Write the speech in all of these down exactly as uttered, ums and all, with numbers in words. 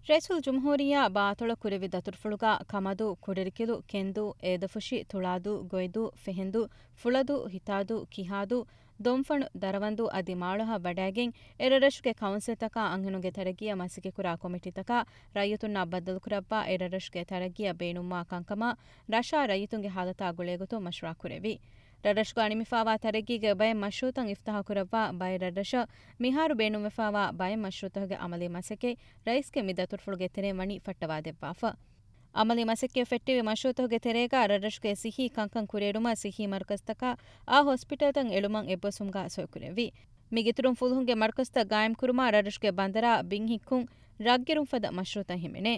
ރައީސުލްޖުމްހޫރިއްޔާ ބާތޮޅަށް ކުރެއްވި ދަތުރުފުޅުގަ ކަމަދޫ، ކުޑަރިކިލު، ކެންދޫ، އޭދަފުށި، ތުޅާދޫ، ގޮއިދޫ، ފެހެންދޫ، ފުޅަދޫ، ހިތާދޫ، ކިހާދޫ، ދޮންފަނު، ދަރަވަންދޫ އަދި މާޅޮހަށް ވަޑައިގެން، އެރަށްރަށުގެ ކައުންސިލްތަކާ އަންހެނުންގެ ތަރައްގީއަށް މަސައްކަތްކުރާ ކޮމިޓީތަކާ ރައްޔިތުންނާ ބައްދަލުކުރައްވާ، އެރަށްރަށުގެ ތަރައްގީއަށް ބޭނުންވާ ކަންކަމާ ރަށާ ރައްޔިތުންގެ ހާލަތާ ގުޅޭގޮތުން މަޝްވަރާ ކުރެއްވި. ރަށްރަށުގަ ނިމިފާވާ ތަރައްގީގެ ބައެއް މަޝްރޫއުތައް އިފްތާހުކުރައްވާ، ބައެއް ރަށްރަށަށް މިހާރު ބޭނުންވެފާވާ ބައެއް މަޝްރޫއުތަކުގެ އަމަލީ މަސައްކަތް ރައީސްގެ މި ދަތުރުފުޅުގެ ތެރެއިން ވަނީ ފައްޓަވާ ދެއްވާފަ. އަމަލީ މަސައްކަތް ފެއްޓެވި މަޝްރޫއުތަކުގެ ތެރޭގަ ރަށްރަށުގެ ސިއްހީ ކަންކަން ކުރިއެރުމަށް ސިއްހީ މަރުކަޒުތަކާ އާ ހޮސްޕިޓަލްތައް އެޅުމަށް އެއްބަސްވުމުގަ ސޮއިކުރެއްވި. މިގިތުރުން ފުލުހުންގެ މަރުކަޒުތައް ގާއިމްކުރުމާ ރަށްރަށުގެ ބަނދަރާ ބިން ހިއްކުން، ރަށްގެރުން ފަދަ މަޝްރޫއުތައް ހިމެނޭ.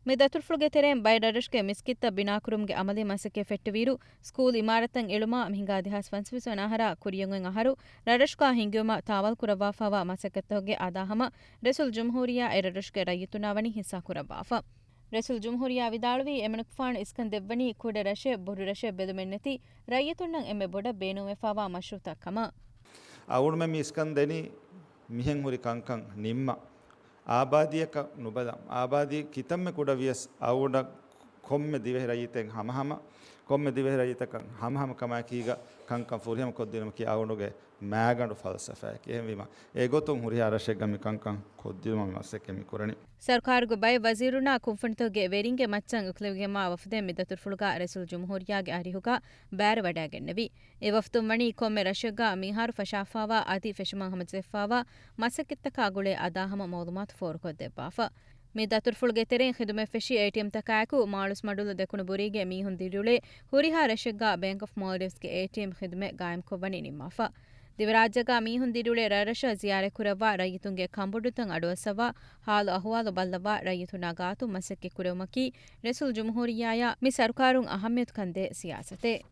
މި ދަތުރުފުޅުގެ ތެރެއިން ބައެއް ރަށްރަށުގެ މިސްކިތްތައް ބިނާކުރުމުގެ އަމަލީ މަސައްކަތް ފެއްޓެވިއިރު، ސްކޫލް އިމާރާތްތައް އެޅުމާ، މިހިނގާ ދެހާސް ފަންސަވީސް ވަނަ އަހަރާ ކުރިޔަށް އޮތް އަހަރު ރަށްރަށުގަ ހިންގެވުމަށް ތާވާލު ކުރައްވާފާވާ މަސައްކަތްތަކުގެ އަދާހަމަ ރައީސުލްޖުމްހޫރިއްޔާ އެރަށްރަށުގެ ރައްޔިތުންނާ ވަނީ ހިއްސާ ކުރައްވާފަ. ރައީސުލްޖުމްހޫރިއްޔާ ވިދާޅުވީ، އެމަނިކުފާނު އިސްކަން ދެއްވަނީ ކުޑަ ރަށެއް، ބޮޑު ރަށެއް ބެލުމެއްނެތި ރައްޔިތުންނަށް އެންމެ ބޮޑަށް ބޭނުންވެފާވާ މަޝްރޫއުތައް ކަމަށް. އަޅުގަނޑުމެން މި އިސްކަން ދެނީ މިހެން ހުރި ކަންކަން ނިންމަން. އާބާދީއަކަށް ނުބަލާ، އާބާދީ ކިތަންމެ ކުޑަ ވިޔަސް އަޅުގަނޑަށް ކޮންމެ ދިވެހި ރައްޔިތެއް ހަމަހަމަ، ކޮންމެ ދިވެހި ރައްޔިތަކަށް ހަމަހަމަ ކަމާއެކީގަ ކަންކަން ފުރިހަމަ ކޮށްދިނުމަކީ އަޅުގަނޑުގެ މާގަނޑު ފަލްސަފާއެކޭ. އެހެންވީމަ، އެގޮތުން ހުރިހާ ރަށެއްގަ މި ކަންކަން ކޮށްދިނުމަށް މަސައްކަތް މި ކުރަނީ. ސަރުކާރުގެ ބައެއް ވަޒީރުންނާ ކުންފުނިތަކުގެ ވެރިންގެ މައްޗަށް އެކުލެވިގެންވާ ވަފުދެއް މި ދަތުރުފުޅުގަ ރައީސުލްޖުމްހޫރިއްޔާގެ އަރިހުގަ ބައިވެރިވަޑައިގެންނެވި. އެ ވަފުދުން ވަނީ ކޮންމެ ރަށެއްގަ މިހާރު ފަށާފާވާ އަދި ފެށުމަށް ހަމަޖެހިފާވާ މަސައްކަތްތަކާ ގުޅޭ އަދާހަމަ މައުލޫމާތު ފޯރުކޮށްދެއްވާފަ. މި ދަތުރުފުޅުގެ ތެރެއިން ޚިދުމަތްފެށި އޭޓީއެމްތަކާއެކު މާޅޮސްމަޑުލު ދެކުނުބުރީގެ މީހުން ދިރިއުޅޭ ހުރިހާ ރަށެއްގަ ބޭންކް އޮފް މޯލްޑިވްސްގެ އޭޓީއެމް ޚިދުމަތް ގާއިމްކޮށްވަނީ ނިންމާފަ. ދިވެރާއްޖޭގަ މީހުން ދިރިއުޅޭ ރަށްރަށަށް ޒިޔާރަތްކުރައްވާ ރައްޔިތުންގެ ކަންބޮޑުވުންތައް އަޑުއައްސަވާ ހާލު އަހުވާލު ބައްލަވާ ރައްޔިތުންނާ ގާތުން މަސައްކަތް ކުރެވުމަކީ ރައީސުލްޖުމްހޫރިއްޔާއަށް މި ސަރުކާރުން އަހައްމިޔަތު ކަންދޭ ސިޔާސަތެއް.